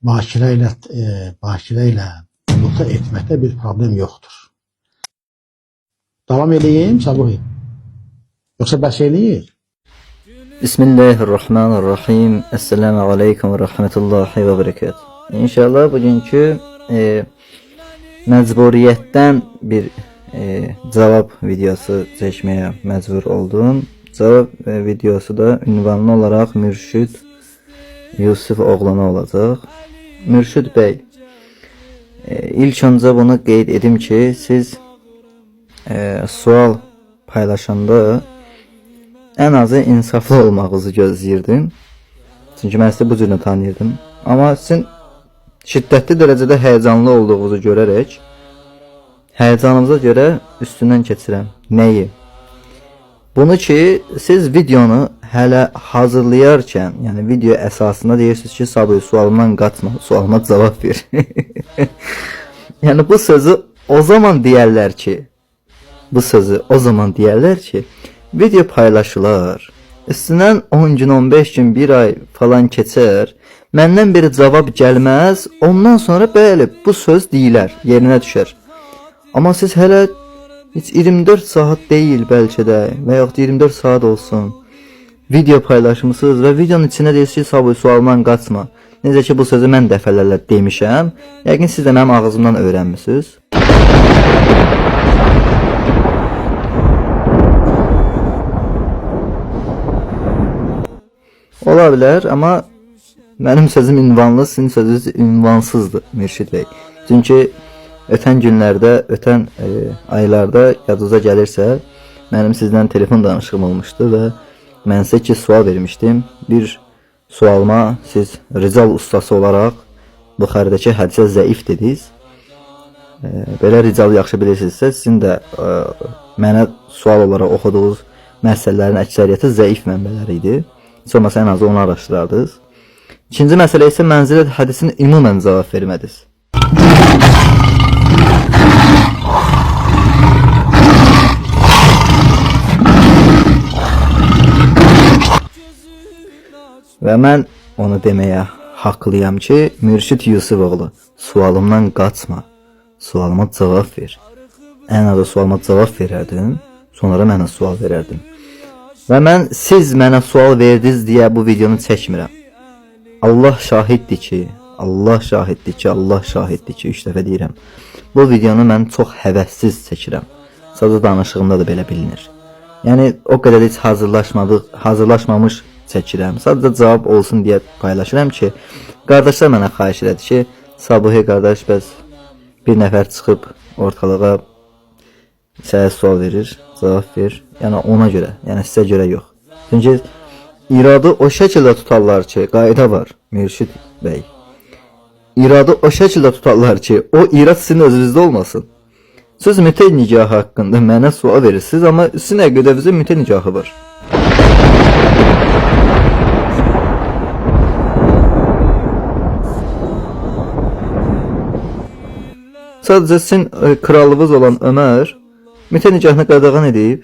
Bakirə ilə bakirə ilə yumurta etməkdə bir problem yoxdur. Davam eləyim, Sabuhi? Yoxsa bəs eləyir? Bismillahirrahmanirrahim. Esselamu aleyküm ve rahmetullahi ve berekatuhu. İnşallah bugünkü məcburiyyətdən bir cavab videosu çəkməyə məcbur oldum. Cavab videosu da ünvanlı olaraq Mürşid Yusuf oğlana olacaq. Mürşid bəy, ilk öncə bunu qeyd edim ki, siz sual paylaşanda ən azı insaflı olmağınızı gözləyirdim. Çünki mən sizi bu cürlə tanıyırdım. Amma sizin şiddətli dərəcədə həyəcanlı olduğunuzu görərək həyəcanınıza görə üstündən keçirəm. Nəyi? Bunu ki, siz videonu hələ hazırlayarkən, yəni video əsasında deyirsiniz ki, Sabri sualımdan qaçma, sualıma cavab ver. Yəni bu sözü o zaman deyərlər ki, bu sözü o zaman deyərlər ki, video paylaşılar. Üstündən 10 gün, 15 gün, 1 ay falan keçər. Məndən bir cavab gəlməz. Ondan sonra bəli, bu söz deyilər, yerinə düşər. Amma siz hələ heç 24 saat deyil bəlkə də və yaxud 24 saat olsun. Video paylaşmısınız və videonun içində deyirsiniz ki, Sabri sualımdan qaçma. Necə ki bu sözü mən dəfələrlə demişəm. Yəqin siz də mənim ağzımdan öyrənmisiniz. Ola bilər, amma mənim sözüm ünvanlı, sizin sözünüz ünvansızdır Mürşid bəy. Çünki ötən günlərdə, ötən aylarda yadınıza gəlirsə, mənim sizdən telefon danışığım olmuşdu və mən sizə iki sual vermişdim. Bir sualıma siz rical ustası olaraq Buxarədəki hədisə zəif dediniz. Belə rical yaxşı bilirsinizsə, sizin də mənə sual olaraq oxuduğunuz məsələlərin əksəriyyəti zəif mənbələr idi. Heç olmasa ən azı onu araşdırardınız. İkinci məsələ isə mənzilət hədisini ümumən cavab vermədiniz. Və mən onu deməyə haqlıyam ki, Mürşid Yusufoğlu, sualımdan qaçma, sualıma cavab ver. Ən azı sualıma cavab verərdin, sonra mənə sual verərdin. Və mən siz mənə sual verdiniz deyə bu videonu çəkmirəm. Allah şahiddir ki, Allah şahiddir ki, Allah şahiddir ki, 3 dəfə deyirəm. Bu videonu mən çox həvəssiz çəkirəm. Sadəcə danışığımda da belə bilinir. Yəni o qədər heç hazırlaşmamış çəkirəm. Sadəcə cavab olsun deyə paylaşıram ki, qardaşlar mənə xahiş elədi ki, Sabuhi qardaş bəs bir nəfər çıxıb ortalığa sənə sual verir, cavab ver. Yəni ona görə, yəni sizə görə yox. Çünki iradı o şəkildə tutarlar ki, qayda var, Mürşid bəy. İradı o şəkildə tutarlar ki, o irad sizin özünüzdə olmasın. Siz mütə nikahı haqqında mənə sual verirsiniz, amma sizin əqidənizdə mütə nikahı var. Sadəcə sizin kralınız olan Ömər mütə nikahını qadağan edib,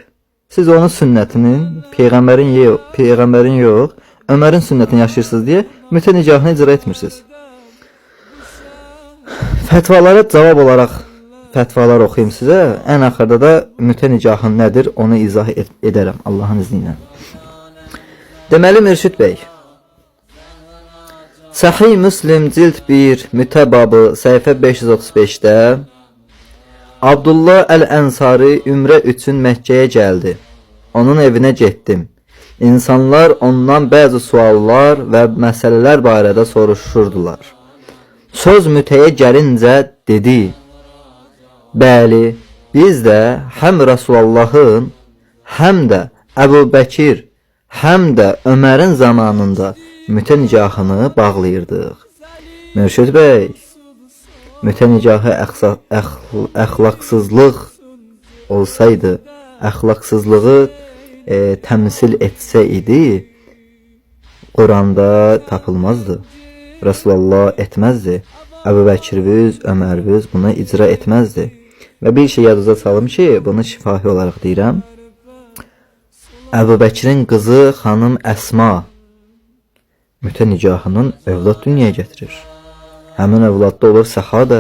siz onun sünnətinin, peyğəmbərin yox, Ömərin sünnətini yaşayırsınız deyə mütə nikahını icra etmirsiniz. Fətvalara cavab olaraq fətvalar oxuyum sizə. Ən axırda da mütə nikahın nədir, onu izah edərəm Allahın izni ilə. Deməli Mürşid bəy, Sahih Müslim cild 1 mütə babı səhifə 535-də Abdullah Əl-Ənsari ümrə üçün Məkkəyə gəldi. Onun evinə getdim. İnsanlar ondan bəzi suallar və məsələlər barədə soruşurdular. Söz mütəyə gəlincə dedi: Bəli, biz də həm Rəsulullahın, həm də Əbu Bəkir, həm də Ömərin zamanında mütə nikahını bağlayırdıq. Mürşid bəy, mütə nikahı əxlaqsızlıq olsaydı, əxlaqsızlığı təmsil etsə idi, Quranda tapılmazdı. Rəsulullah etməzdi. Əbu Bəkirviz, Ömərviz bunu icra etməzdi. Və bir şey yadınıza salım ki, bunu şifahi olaraq deyirəm. Əbu Bəkirin qızı xanım Əsma mütə nikahının övlad dünyaya gətirir. Həmin övladda olur səhabə.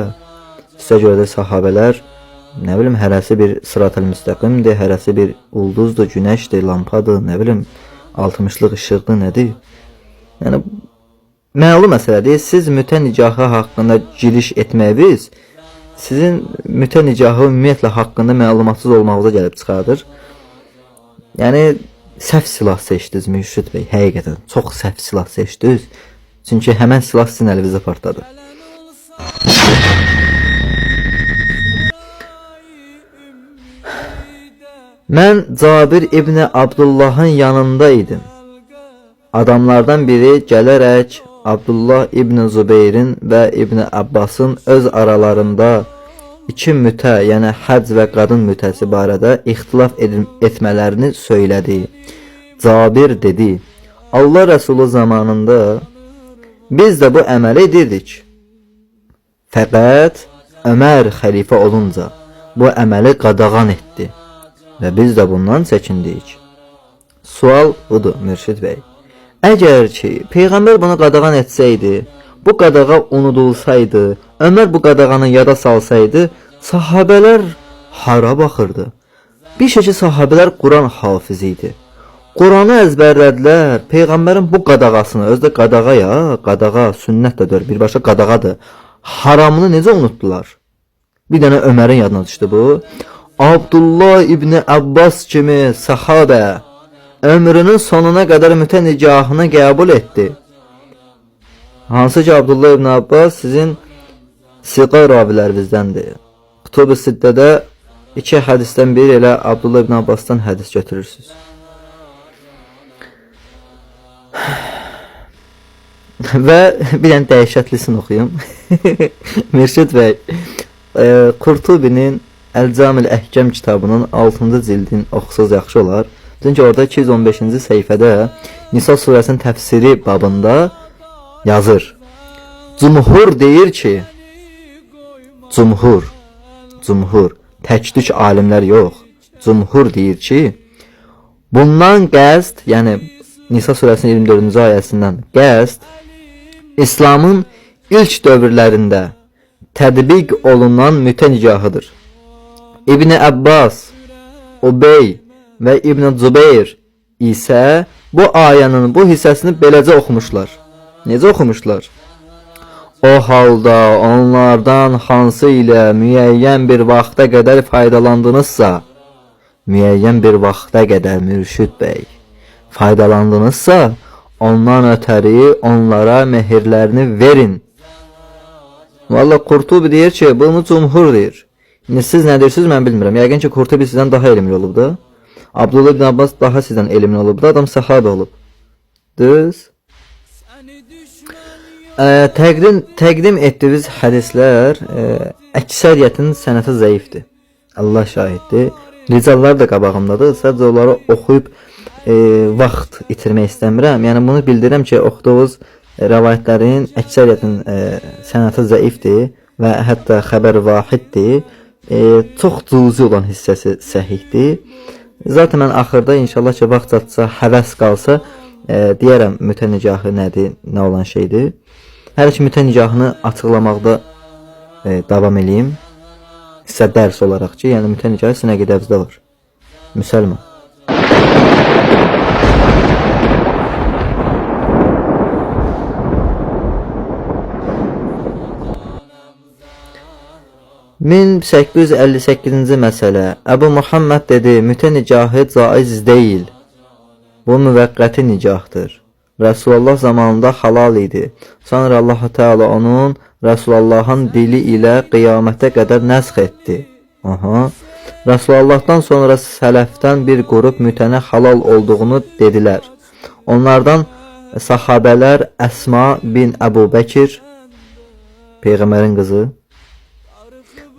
Sizə görə də sahabələr, nə bilim, hərəsi bir sırat-ı müstəqimdir, hərəsi bir ulduzdur, günəşdir, lampadır, nə bilim, 60-lıq işıqdır, nədir? Yəni, məlum məsələdir. Siz mütə nikahı haqqında giriş etməyiniz sizin mütə nikahı ümumiyyətlə haqqında məlumatsız olmağınıza gəlib çıxardır. Yəni, səhv silah seçdiniz Mürşid bəy, həqiqətən çox səhv silah seçdiniz. Çünki həmən silah sizin əlinizə partladı. Mən Cabir İbni Abdullahın yanında idim. Adamlardan biri gələrək Abdullah İbni Zubeyrin və İbni Abbasın öz aralarında iki mütə, yəni həcc və qadın mütəsi barədə ixtilaf etmələrini söylədi. Cabir dedi, Allah Rəsulu zamanında biz də bu əməli edirdik. Fəqət Ömər xəlifə olunca bu əməli qadağan etdi və biz də bundan çəkindik. Sual budur Mürşid bəy. Əgər ki, Peyğəmbər bunu qadağan etsəydi, bu qadağa unudulsaydı, Ömər bu qadağanı yada salsaydı, sahabələr hara baxırdı? Bir şey ki, sahabələr Quran hafizi idi. Quranı əzbərlədilər, Peyğəmbərin bu qadağasını, özü də qadağa ya, qadağa, sünnət də deyil, birbaşa qadağadır. Haramını necə unutdular? Bir dənə Ömərin yadına düşdü bu. Abdullah İbni Abbas kimi sahabə ömrünün sonuna qədər mütə nikahını qəbul etdi. Hansı ki Abdullah İbni Abbas sizin siqa ravilərinizdəndir. Kutub-ı Sittədə iki hədisdən biri elə Abdullah İbni Abbasdan hədis götürürsünüz. Və bir dənə dəhşətlisini oxuyum. Mürşid bəy, Qurtubinin Əl-Camil Əhkam kitabının 6-cı cildini oxusaz yaxşı olar. Çünki orada 215-ci səhifədə Nisa surəsinin təfsiri babında yazır. Cumhur deyir ki, cumhur, tək-tük alimlər yox. Cumhur deyir ki, bundan qəsd, yəni Nisa surəsinin 24-cü ayəsindən qəsd İslamın ilk dövrlərində tətbiq olunan mütə nikahıdır. İbni Abbas, Ubey və İbn Zubeyr isə bu ayənin bu hissəsini beləcə oxumuşlar. Necə oxumuşlar? O halda onlardan hansı ilə müəyyən bir vaxta qədər faydalandınızsa, müəyyən bir vaxta qədər Mürşid bəy faydalandınızsa, ondan ötəri onlara mehirlərini verin. Valla Qurtubi deyir ki, bunu cumhur deyir. İndi siz nə deyirsiniz mən bilmirəm. Yəqin ki, Qurtubi sizdən daha elmli olub da. Abdullah ibn Abbas daha sizdən elmli olub da. Adam səhabə olub. Düz. Təqdim etdiyiniz hədislər əksəriyyətinin sənəti zəifdir. Allah şahiddir. Ricallar da qabağımdadır. Sadəcə onları oxuyub vaxt itirmək istəmirəm. Yəni bunu bildirirəm ki, oxuduğunuz rəvayətlərin əksəriyyətinin sənəti zəifdir və hətta xəbər vahiddir. Çox cüzi olan hissəsi səhihdir. Zaten mən axırda inşallah ki, vaxt çatsa, həvəs qalsa, deyərəm mütə nikahı nədir, nə olan şeydir. Hələ ki mütə nikahını açıqlamaqda davam eləyim. Sizə dərs olaraq ki, yəni mütə nikahı sizin əqidənizdə var. Müsəlman. ...1858-ci məsələ. Əbu Muhammed dedi, mütə nikahı caiz deyil. Bu müvəqqəti nikahdır. Rəsulullah zamanında halal idi. Sonra Allah Teala onun Rəsulullahın dili ilə qiyamətə qədər nəsx etdi. Aha. Rəsulullahdan sonra sələfdən bir qrup mütənə halal olduğunu dedilər. Onlardan sahabələr Əsma bin Əbu Bəkir, Peyğəmbərin qızı,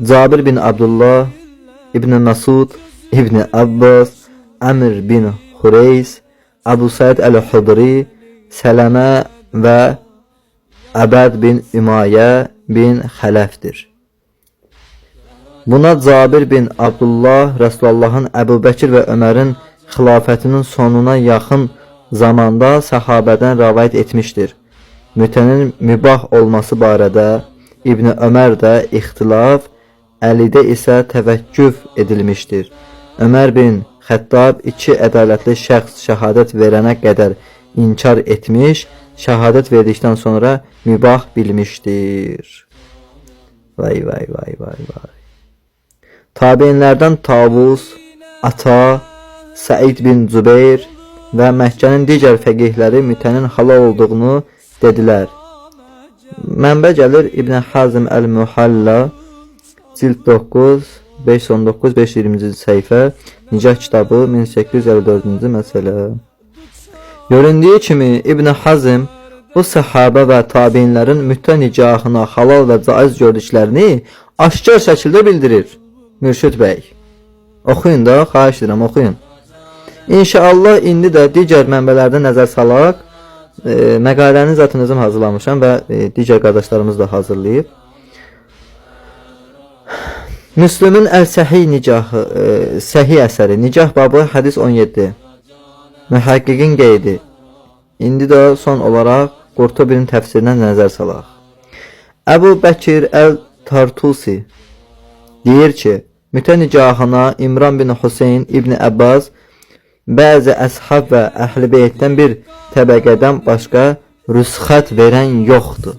Cabir bin Abdullah, İbn Məsud, İbn Abbas, Əmr bin Hureys, Əbu Said Əl-Xudri, Sələmə və Əbəd bin Ümayyə bin Xələfdir. Buna Cabir bin Abdullah Rəsulullahın Əbu Bəkir və Ömərin xilafətinin sonuna yaxın zamanda səhabədən rəvayət etmişdir. Mütənin mübah olması barədə İbn Ömər də ixtilaf, Əlidə isə təvəkküf edilmişdir. Ömər bin Xəttab iki ədalətli şəxs şəhadət verənə qədər inkar etmiş, şəhadət verdikdən sonra mübah bilmişdir. Vay vay vay vay vay. Tabiinlərdən Tavus, Ata, Səid bin Zübeyir və Məkkənin digər fəqihləri mütənin halal olduğunu dedilər. Mənbə gəlir İbn Hazm Əl-Muhalla cild 9 519 520-ci səhifə, Nikah kitabı 1854-cü məsələ. Göründüyü kimi İbn Hazm bu səhabə və tabiinlərin mütə nikahına halal və caiz gördüklərini aşkar şəkildə bildirir. Mürşid bəy. Oxuyun da, xahiş edirəm, oxuyun. İnşallah indi də digər mənbələrdə nəzər salaq. Məqaləni zaten özüm hazırlamışam və digər qardaşlarımız da hazırlayıb. Müslümün Əl-Səhih nikahı, Səhih əsəri, nikah babı, hədis 17. Mühəqqiqin qeydi. İndi də son olaraq Qurtubinin təfsirinə nəzər salaq. Əbu Bəkir Əl-Tartusi deyir ki, mütə nikahına İmran bin Hüseyn İbn Əbbas, bəzi əshab və əhl-i beytdən bir təbəqədən başqa rüsxət verən yoxdur.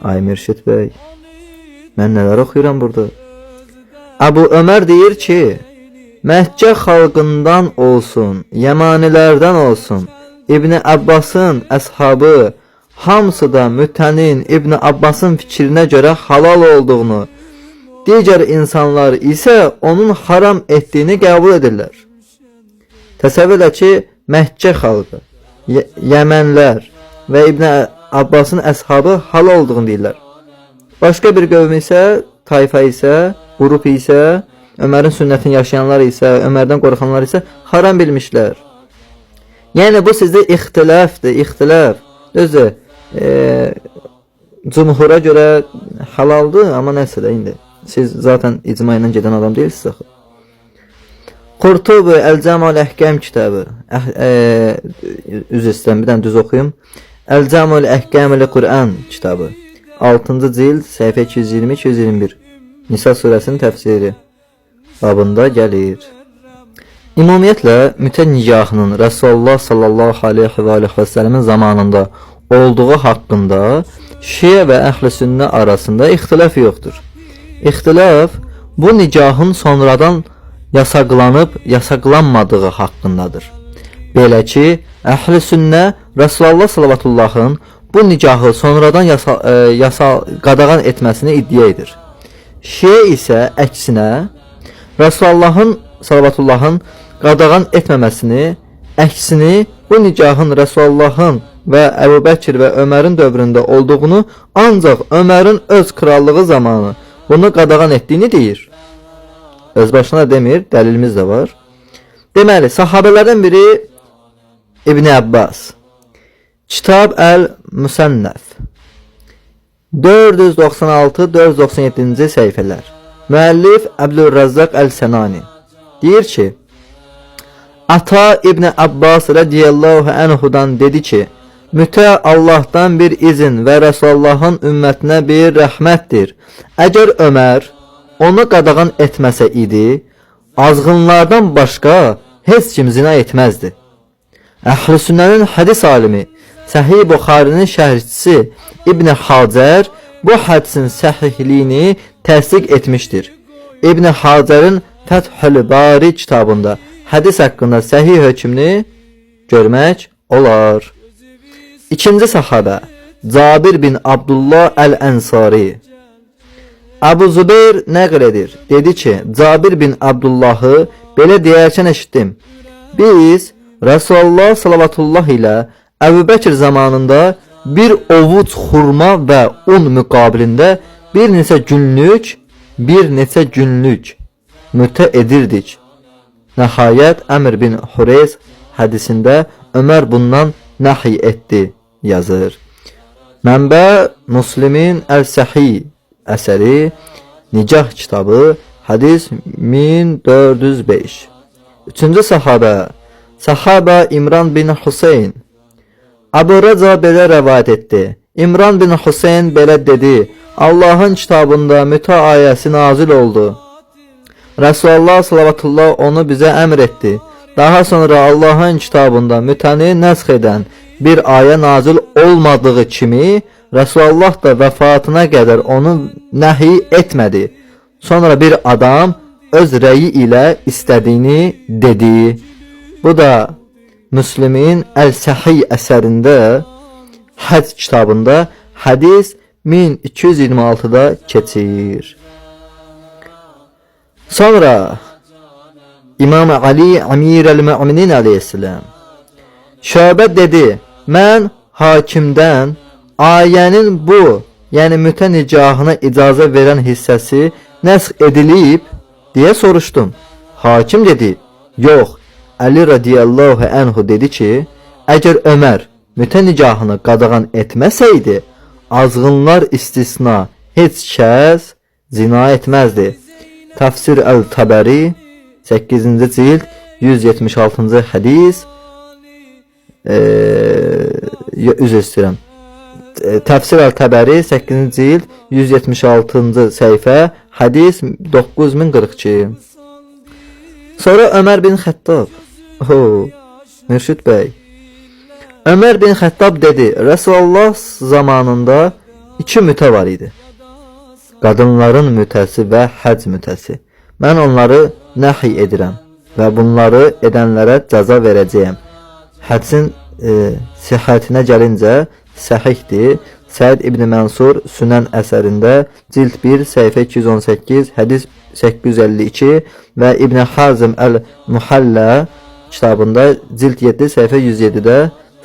Ay Mürşid bəy, mən nələr oxuyuram burada? Əbu Ömər deyir ki, Məkkə xalqından olsun, Yəmanilərdən olsun, İbn Abbasın əshabı hamısı da mütənin İbn Abbasın fikrinə görə halal olduğunu, digər insanlar isə onun haram etdiyini qəbul edirlər. Təsəvvür elə ki, Məkkə xalqı, Yəmənlər və İbn Abbasın əshabı halal olduğunu deyirlər. Başqa bir qövm isə, tayfa isə, qrup isə, Ömərin sünnətini yaşayanlar isə, Ömərdən qorxanlar isə haram bilmişlər. Yəni bu sizdə ixtilafdır, ixtilaf. Düzdür, cumhura görə halaldır, amma nəsə də indi. Siz zaten icma ilə gedən adam deyilsiniz axı. Qurtubi Əl-Cəmal Əhkam kitabı. Üzr istəyirəm, bir dənə düz oxuyum. Əl-Cəmul Əhkamül Quran kitabı. 6-cı cild, səhifə 220-221. Nisa surəsinin təfsiri babında gəlir. Ümumiyyətlə, mütə nikahının Rəsulullah sallallahu aleyhi və alihi və səlləmin zamanında olduğu haqqında şiə və əhl-i sünnə arasında ixtilaf yoxdur. İxtilaf bu nikahın sonradan yasaqlanıb yasaqlanmadığı haqqındadır. Belə ki, əhl-i sünnə Rəsulullah sallavatullahın bu nikahı sonradan qadağan etməsini iddia edir. Şiə isə əksinə Rəsulullahın salavatullahın qadağan etməməsini, əksini bu nikahın Rəsulullahın və Əbu Bəkir və Ömərin dövründə olduğunu, ancaq Ömərin öz krallığı zamanı bunu qadağan etdiyini deyir. Öz başına demir, dəlilimiz də var. Deməli, sahabələrdən biri İbn Abbas. Kitab Əl-Müsənnəf 496-497-ci səhifələr. Müəllif Əbdürrəzzaq Əl-Sənani deyir ki, Ata İbn Abbas radiyallahu anhudan dedi ki, mütə Allahdan bir izin və Rəsulullahın ümmətinə bir rəhmətdir. Əgər Ömər onu qadağan etməsə idi, azğınlardan başqa heç kim zina etməzdi. Əhl-i sünnənin hədis alimi Səhih Buxarinin şərhçisi İbn Hacər bu hədisin səhihliyini təsdiq etmişdir. İbn Hacərin Fəthül Bari kitabında hədis haqqında səhih hökmünü görmək olar. İkinci sahabə Cabir bin Abdullah Əl-Ənsari. Əbu Zübeyir nəql edir. Dedi ki, Cabir bin Abdullahı belə deyərkən eşitdim. Biz Rəsulullah salavatullah ilə Əbu Bəkir zamanında bir ovuc xurma və un müqabilində bir neçə günlük mütə edirdik. Nəhayət Əmr bin Hureyz hədisində Ömər bundan nəhy etdi yazır. Mənbə Müslimin Əl-Səhih əsəri, Nikah kitabı, hədis 1405. Üçüncü sahabə, Sahabə İmran bin Hüseyn. Əbu Rəca belə rəvayət etdi. İmran bin Hüseyn belə dedi: Allahın kitabında mütə ayəsi nazil oldu. Rəsulullah salavatullah onu bizə əmr etdi. Daha sonra Allahın kitabında mütəni nəsx edən bir ayə nazil olmadığı kimi Rəsulullah da vəfatına qədər onu nəhy etmədi. Sonra bir adam öz rəyi ilə istədiyini dedi. Bu da Müslimin Əl-Səhih əsərində Həc kitabında hədis 1226-da keçir. Sonra İmam Ali Əmir əl-Möminin əleyhissalam Şöbə dedi: Mən hakimdən ayənin bu, yəni mütə nikahına icazə verən hissəsi nəsx edilib deyə soruşdum. Hakim dedi: Yox. Əli radiyallahu anhu dedi ki, əgər Ömər mütə nikahını qadağan etməsəydi, azğınlar istisna heç kəs zina etməzdi. Təfsir Əl-Təbəri 8-ci cild 176-cı hədis. Üzr istəyirəm. Təfsir Əl-Təbəri 8-ci cild 176-cı səhifə, hədis 9042. Sonra Ömər bin Xəttab. Oh, Mürşid bəy. Ömər bin Xəttab dedi: Rəsulullah zamanında iki mütə var idi. Qadınların mütəsi və həc mütəsi. Mən onları nəhy edirəm və bunları edənlərə cəza verəcəyəm. Hədisin sihhətinə gəlincə səhihdir. Səid İbn Mənsur Sünən əsərində cild 1 səhifə 218, hədis 852 və İbn Hazm Əl-Muhəllə kitabında cild 7 səhifə 107-də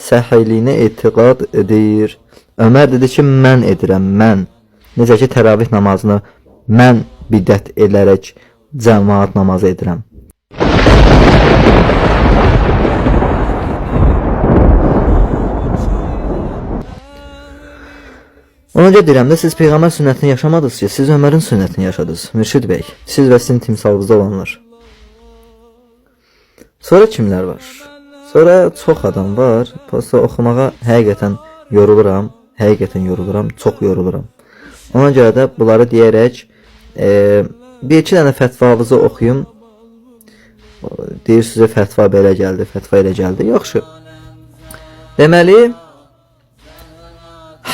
səhihliyinə etiqad edir. Ömər dedi ki, mən edirəm, mən. Necə ki təravih namazını mən bidət edərək cəmaat namazı edirəm. Ona görə deyirəm də, siz Peyğəmbər sünnətini yaşamadınız ki, siz Ömərin sünnətini yaşadınız, Mürşid bəy. Siz və sizin timsalınızda olanlar. Sonra kimlər var? Sonra çox adam var. Prosta oxumağa həqiqətən yoruluram. Həqiqətən yoruluram, çox yoruluram. Ona görə də bunları deyərək bir iki dənə fətvamızı oxuyum. Deyirsiniz fətva belə gəldi, fətva elə gəldi. Yaxşı. Deməli,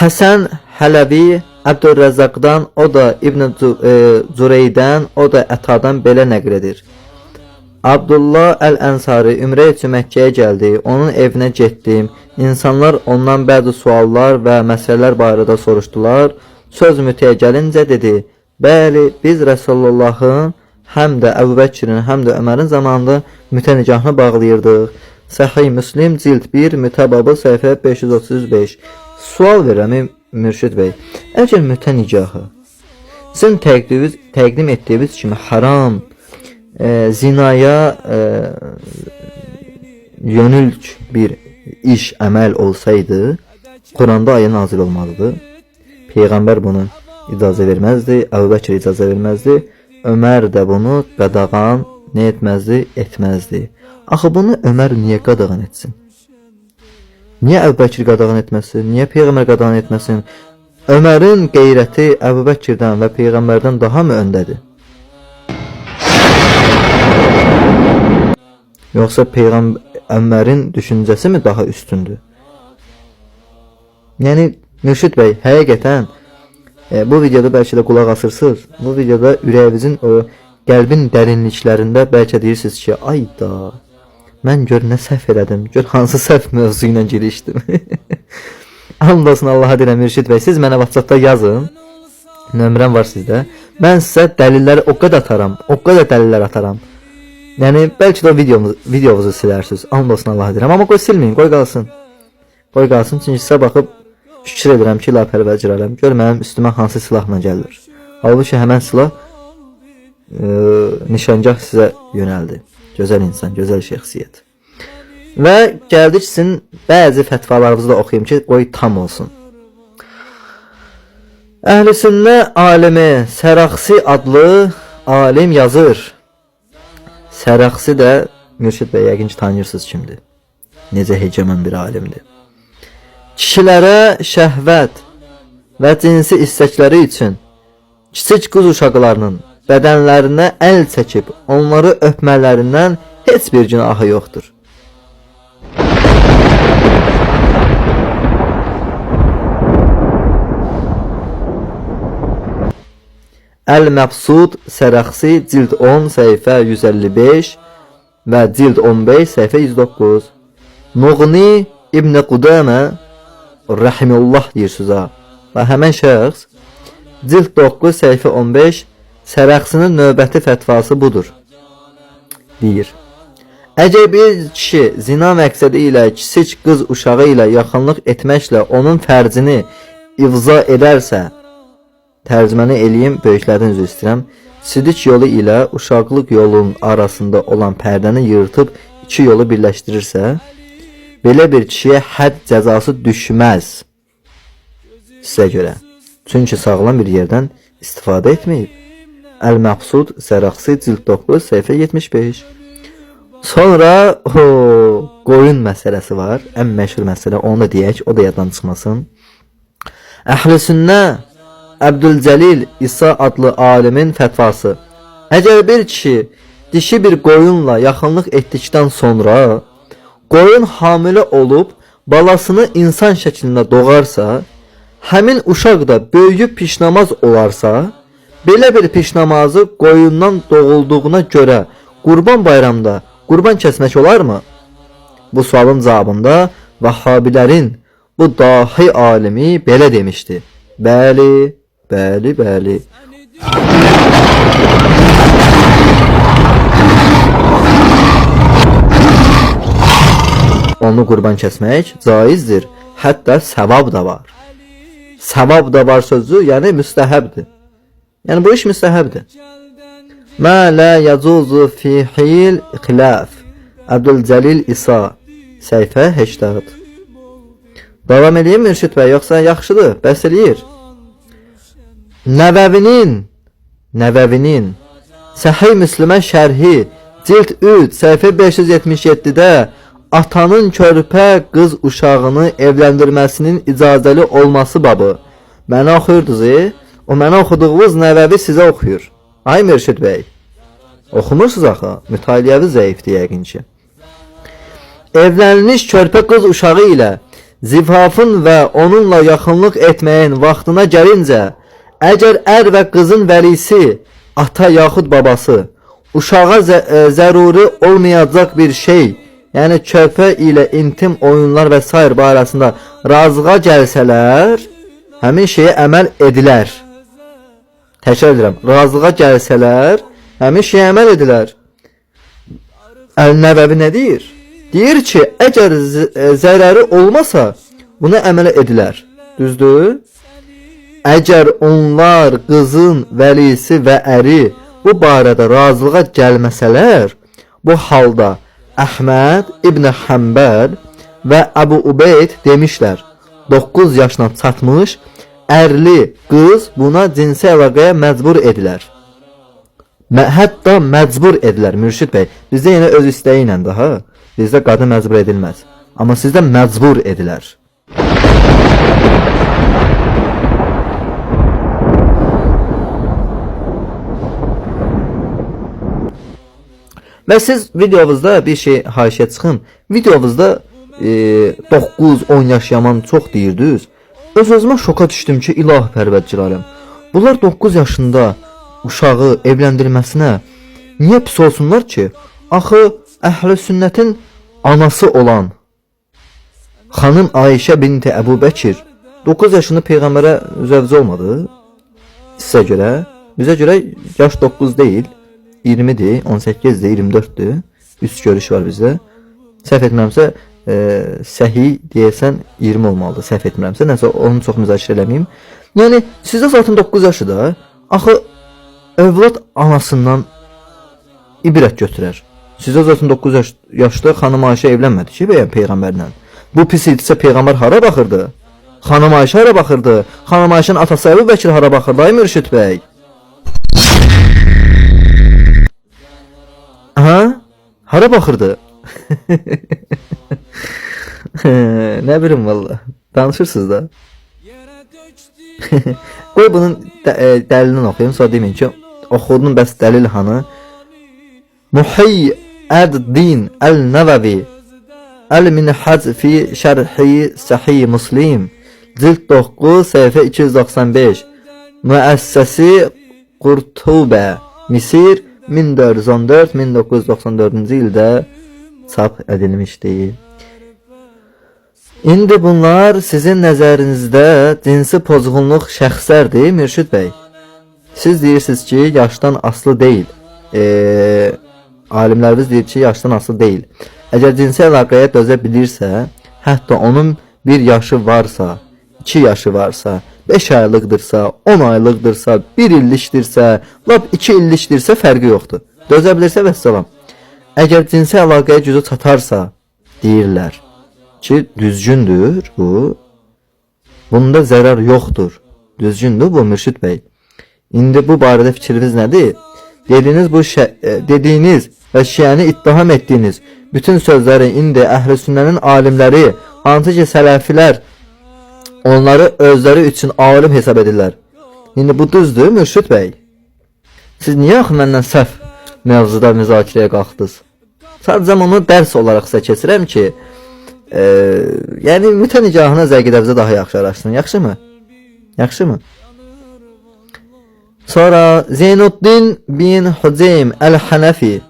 Həsən Hələvi Əbdürrəzzaqdan, o da İbn Cüreydən, o da Ətadan belə nəql edir. Abdullah Əl-Ənsari ümrə üçün Məkkəyə gəldi. Onun evinə getdim. İnsanlar ondan bəzi suallar və məsələlər barədə soruşdular. Söz mütəyə gəlincə dedi: Bəli, biz Rəsulullahın həm də Əbu Bəkirin, həm də Ömərin zamanında mütə nikahını bağlayırdıq. Səhih Müslim cild 1 mütə babı səhifə 535. Sual verirəm Mürşid bəy. Əgər mütə nikahı sizin təqdim etdiyiniz kimi haram, zinaya yönülk bir iş, əməl olsaydı, Quranda ayə nazil olmalıdır. Peyğəmbər bunu icazə verməzdi, Əbu Bəkir icazə verməzdi, Ömər də bunu qadağan nə etməzdi? Etməzdi. Axı bunu Ömər niyə qadağan etsin? Niyə Əbu Bəkir qadağan etməsin? Niyə Peyğəmbər qadağan etməsin? Ömərin qeyrəti Əbu Bəkirdən və Peyğəmbərdən daha mı öndədir? Yoxsa Peyğəmbər Ömərin düşüncəsi mi daha üstündür? Yəni Mürşid bəy, həqiqətən bu videoda bəlkə də qulaq asırsınız. Bu videoda ürəyinizin o qəlbin dərinliklərində bəlkə deyirsiniz ki, ay da mən gör nə səhv elədim. Gör hansı səhv mövzu ilə girişdim. And olsun Allaha deyirəm Mürşid bəy, siz mənə WhatsApp-da yazın. Nömrəm var sizdə. Mən sizə dəlilləri o qədər ataram, o qədər dəlillər ataram. Yəni bəlkə də o videonuzu silərsiniz. And olsun Allaha deyirəm. Amma qoy silməyin, qoy qalsın. Qoy qalsın, çünki sizə baxıb şükür edirəm ki, la pərvərdigər aləm. Gör mənim üstümə hansı silahla gəlir. Halbuki həmən silah nişangah sizə yönəldi. Gözəl insan, gözəl şəxsiyyət. Və gəldik sizin bəzi fətvalarınızı da oxuyum ki, qoy tam olsun. Əhl-i Sünnə alimi Səraxsi adlı alim yazır. Səraxsi də Mürşid bəy yəqin ki tanıyırsınız kimdir. Necə hegemon bir alimdir. Kişilərə şəhvət və cinsi istəkləri üçün kiçik qız uşaqlarının bədənlərinə əl çəkib onları öpmələrindən heç bir günahı yoxdur. Əl-Məbsud Sərəxsi cild 10 səhifə 155 və cild 15 səhifə 109. Muğni İbn Qudamə rəhimullah deyir sözə. Və həmən şəxs cild 9 səhifə 15 Sərəxsinin növbəti fətvası budur. Deyir. Əgər bir kişi zina məqsədi ilə kiçik qız uşağı ilə yaxınlıq etməklə onun fərcini ivza edərsə, tərcüməni eləyim, böyüklərdən üzr istəyirəm. Sidik yolu ilə uşaqlıq yolunun arasında olan pərdəni yırtıb iki yolu birləşdirirsə, belə bir kişiyə hədd cəzası düşməz. Sizə görə. Çünki sağlam bir yerdən istifadə etməyib. Əl-Məqsud Sərəxsi cild 9 səhifə 75. Sonra o qoyun məsələsi var. Ən məşhur məsələ, onu da deyək, o da yaddan çıxmasın. Əhl-i Sünnə Əbdülcəlil İsa adlı alimin fətvası. Əgər bir kişi dişi bir qoyunla yaxınlıq etdikdən sonra qoyun hamilə olub balasını insan şəklində doğarsa, həmin uşaq da böyüyüb pişnamaz olarsa, belə bir pişnamazı qoyundan doğulduğuna görə Qurban bayramda qurban kəsmək olarmı? Bu sualın cavabında Vahhabilərin bu dahi alimi belə demişdi. Bəli, bəli, bəli. Onu qurban kəsmək caizdir. Hətta səvab da var. Səvab da var sözü, yəni müstəhəbdir. Yəni bu iş müstəhəbdir. Mə la yacuzu fihil xilaf. Əbdülcəlil İsa səhifə 80. Davam eləyim Mürşid bəy, yoxsa yaxşıdır, bəs eləyir. Nəvəvinin Səhih Müslimə şərhi cild 3 səhifə 577-də atanın körpə qız uşağını evləndirməsinin icazəli olması babı. Mənə oxuyurdunuz, e? O mənə oxuduğunuz Nəvəvi sizə oxuyur. Ay Mürşid bəy. Oxumursunuz axı. Mütaliəvi zəifdir yəqin ki. Evlənilmiş körpə qız uşağı ilə zifafın və onunla yaxınlıq etməyin vaxtına gəlincə, əgər ər və qızın vəlisi, ata yaxud babası uşağa zəruri olmayacaq bir şey, yəni körpə ilə intim oyunlar və sair barəsində razılığa gəlsələr, həmin şeyə əməl edilər. Təkrar edirəm, razılığa gəlsələr, həmin şeyə əməl edilər. Əl-Nəvəvi nə deyir? Deyir ki, əgər zərəri olmasa, buna əməl edilər. Düzdür? Əgər onlar qızın vəlisi və əri bu barədə razılığa gəlməsələr, bu halda Əhməd İbn Həmbəl və Əbu Ubeyd demişlər, 9 yaşına çatmış ərli qız buna cinsi əlaqəyə məcbur edilər. Hətta məcbur edilər Mürşid bəy. Bizdə yenə öz istəyi ilə daha. Bizdə qadın məcbur edilməz. Amma sizdə məcbur edilər. Və siz videonuzda bir şey haşiyə çıxım. Videonuzda 9-10 yaş yaman çox deyirdiniz. Öz-özümə şoka düşdüm ki, ilahi pərvərdigarım. Bunlar 9 yaşında uşağı evləndirməsinə niyə pis olsunlar ki? Axı əhl-i sünnətin anası olan xanım Ayşə binti Əbu Bəkir 9 yaşında peyğəmbərə zövcə olmadı. Sizə görə, bizə görə yaş 9 deyil, 20-dir, 18-dir, 24-dür. Üç görüş var bizdə. Səhv etmirəmsə, səhih deyəsən 20 olmalıdır. Səhv etmirəmsə, nəsə onu çox müzakirə eləməyim. Yəni sizdə zaten 9 yaşı da. Axı övlad anasından ibrət götürər. Sizdə zaten 9 yaşda xanım Ayşə evlənmədi ki, bəyəm peyğəmbərlə. Bu pis idisə peyğəmbər hara baxırdı? Xanım Ayşə hara baxırdı? Xanım Ayşənin atası Əbu Bəkir hara baxırdı? Ay Mürşid bəy. Ha? Hara baxırdı? Nə bilim valla. Danışırsınız da. Qoy bunun dəlilini oxuyum, sonra deməyin ki, oxudun bəs dəlil hanı? Muhyi Əd-Din Əl-Nəvəvi Əl-Minhac fi Şərhi Sahih Muslim cild 9 səhifə 295 Müəssəsi Qurtubə Misir 1414-1994-cü ildə çap edilmişdir. İndi bunlar sizin nəzərinizdə cinsi pozğunluq şəxslərdir, Mürşid bəy. Siz deyirsiniz ki, yaşdan asılı deyil. Alimlərimiz deyir ki, yaşdan asılı deyil. Əgər cinsi əlaqəyə dözə bilirsə, hətta onun bir yaşı varsa, 2 yaşı varsa, 5 aylıqdırsa, 10 aylıqdırsa, 1 illikdirsə, lap 2 illikdirsə fərqi yoxdur. Dözə bilirsə vəssalam. Əgər cinsi əlaqəyə gücü çatarsa, deyirlər ki, düzgündür bu. Bunda zərər yoxdur. Düzgündür bu Mürşid bəy. İndi bu barədə fikriniz nədir? Dediyiniz bu dediyiniz və şiəni ittiham etdiyiniz bütün sözləri indi əhl-i sünnənin alimləri, hansı ki sələfilər onları özləri üçün alim hesab edirlər. İndi bu düzdür Mürşid bəy? Siz niyə axı məndən səhv mövzuda müzakirəyə qalxdınız? Sadəcə onu dərs olaraq sizə keçirəm ki, yəni mütə nikahına zəqidəvizə daha yaxşı araşdırın. Yaxşımı? Yaxşımı? Sonra Zeynuddin bin Huzeym Əl-Hənəfi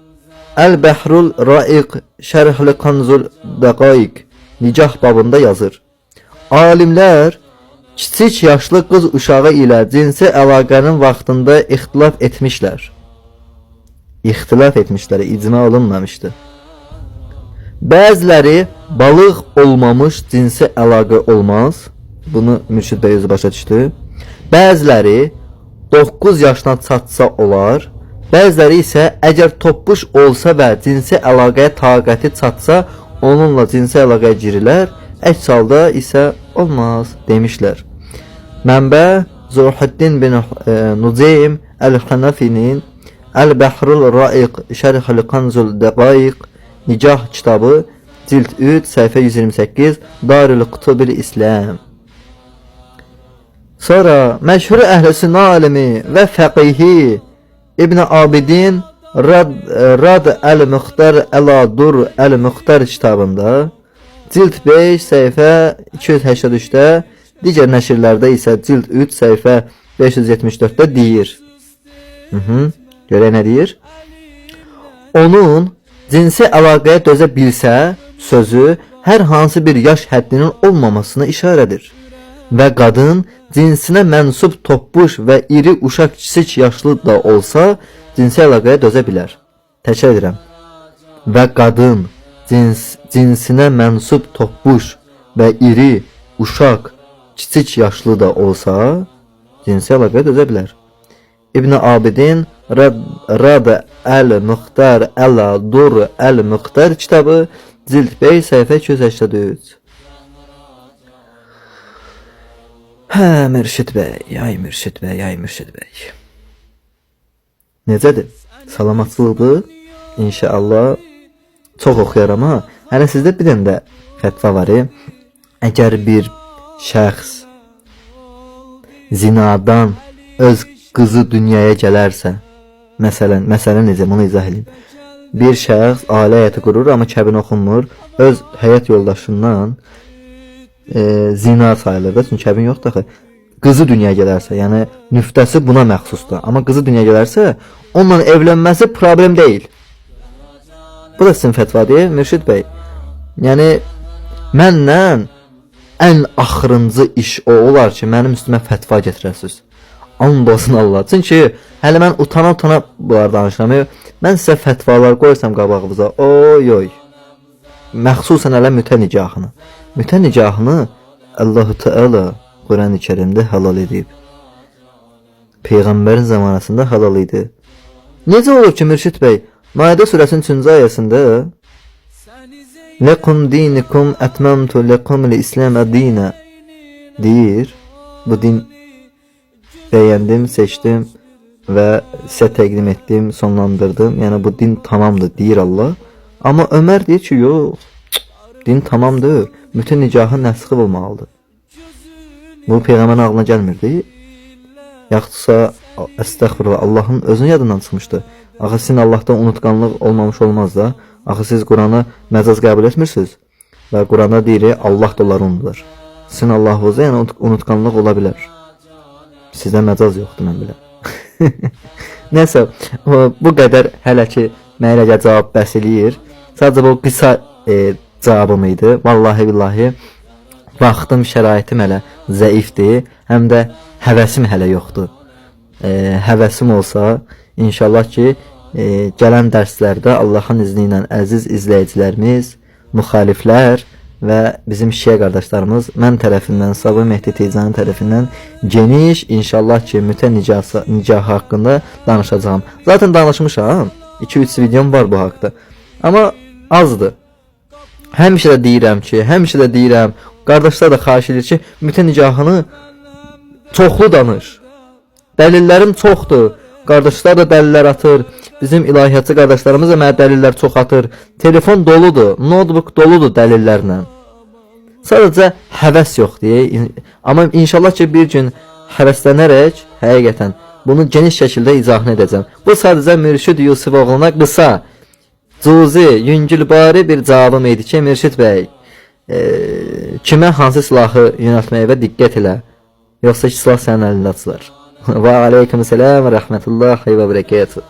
Əl-Bəhrul Raiq Şərhli Kanzul Dəqaiq nikah babında yazır. Alimlər kiçik yaşlı qız uşağı ilə cinsi əlaqənin vaxtında ixtilaf etmişlər. İxtilaf etmişlər, icma olunmamışdı. Bəziləri balıq olmamış cinsi əlaqə olmaz. Bunu Mürşid bəy özü başa düşdü. Bəziləri 9 yaşına çatsa olar. Bəziləri isə əgər topbuş olsa və cinsi əlaqəyə taqəti çatsa, onunla cinsi əlaqəyə girirlər. Əks halda isə olmaz demişlər. Mənbə Zuhuddin bin Nuzeym Əl-Hənəfinin Əl-Bəhrul Raiq Şərhül Kanzul Dəqaiq Nikah kitabı cild 3 səhifə 128 Darül Kutubil İslam. Sonra məşhur əhl-i sünnə alimi və fəqihi İbn Abidin Rad Əl-Müxtar Əla-Dur Əl-Müxtar kitabında cild 5 səhifə 283-də, digər nəşrlərdə isə cild 3 səhifə 574-də deyir. Görək nə deyir? Onun cinsi əlaqəyə dözə bilsə sözü hər hansı bir yaş həddinin olmamasına işarədir. Və qadın cinsinə mənsub topbuş və iri uşaq kiçik yaşlı da olsa cinsi əlaqəyə dözə bilər. Təkrar edirəm. Və qadın cinsinə mənsub topbuş və iri uşaq kiçik yaşlı da olsa cinsi əlaqəyə dözə bilər. İbn Abidin Rad Əl-Müxtar Əla-Dur Əl-Müxtar kitabı cild 5 səhifə 283. Hə, Mürşid bəy, ay Mürşid bəy, ay Mürşid bəy. Necədir? Salamatçılıqdır? İnşallah çox oxuyaram ha. Hələ sizdə bir dənə də fətva var. Əgər bir şəxs zinadan öz qızı dünyaya gələrsə, məsələn necə bunu izah edeyim. Bir şəxs ailə həyatı qurur, amma kəbin oxunmur, öz həyat yoldaşından zina sayılır da, çünki kəbin yoxdur axı. Qızı dünyaya gələrsə, yəni nüftəsi buna məxsusdur. Amma qızı dünyaya gələrsə, onunla evlənməsi problem deyil. Bu da sizin fətva deyil, Mürşid bəy. Yəni məndən ən axırıncı iş o olar ki, mənim üstümə fətva gətirəsiniz. And olsun Allah. Çünki hələ mən utana-utana bunları danışıram. Mən sizə fətvalar qoysam qabağınıza, oy oy. Məxsusən hələ mütə nikahını. Mütə nikahını Allahu Teala Quran-ı Kərimdə halal edib. Peyğəmbərin zamanəsində halal idi. Necə olur ki, Mürşid bəy, Maidə surəsinin 3-cü ayəsində Lekum dinikum etmemtu lekum l-İslamə dinə deyir. Bu din bəyəndim, seçdim və sizə təqdim etdim, sonlandırdım. Yəni bu din tamamdır deyir Allah. Amma Ömər deyir ki, yox, din tamamdır. Bütün nikahın nəsxi olmalıdır. Bu peyğəmbərin ağlına gəlmirdi. Yaxudsa əstəğfurullah Allahın özünün yadından çıxmışdı. Axı sizin Allahdan unutqanlıq olmamış olmaz da. Axı siz Quranı məcaz qəbul etmirsiniz. Və Quranda deyir Allah da onları unudur. Sizin Allahınızda yəni unutqanlıq ola bilər. Sizdə məcaz yoxdur mən biləm. Nəsə, bu qədər hələ ki mənə elə cavab bəs eləyir. Sadəcə bu qısa cavabım idi. Vallahi billahi vaxtım, şəraitim hələ zəifdir, həm də həvəsim hələ yoxdur. Həvəsim olsa, inşallah ki, gələn dərslərdə Allahın izni ilə əziz izləyicilərimiz, müxaliflər və bizim şiə qardaşlarımız mən tərəfindən, Sabah Mehdi Ticani tərəfindən geniş, inşallah ki, mütə nikahı haqqında danışacağam. Zaten danışmışam. 2-3 videom var bu haqda. Amma azdır. Həmişə də deyirəm ki, həmişə də deyirəm, qardaşlar da xahiş edir ki, mütə nikahını çoxlu danış. Dəlillərim çoxdur. Qardaşlar da dəlillər atır. Bizim ilahiyyatçı qardaşlarımız da mənə dəlillər çox atır. Telefon doludur, notebook doludur dəlillərlə. Sadəcə həvəs yox deyə. Amma inşallah ki bir gün həvəslənərək həqiqətən bunu geniş şəkildə izahını edəcəm. Bu sadəcə Mürşid Yusufoğluna qısa, cüzi, yüngülbari bir cavabım idi ki, Mürşid bəy, kimə hansı silahı yönəltməyə və diqqət elə. Yoxsa ki, silah sənin əlində açılar. Və aleyküm səlam və rəhmətullahi və bərəkətuhu.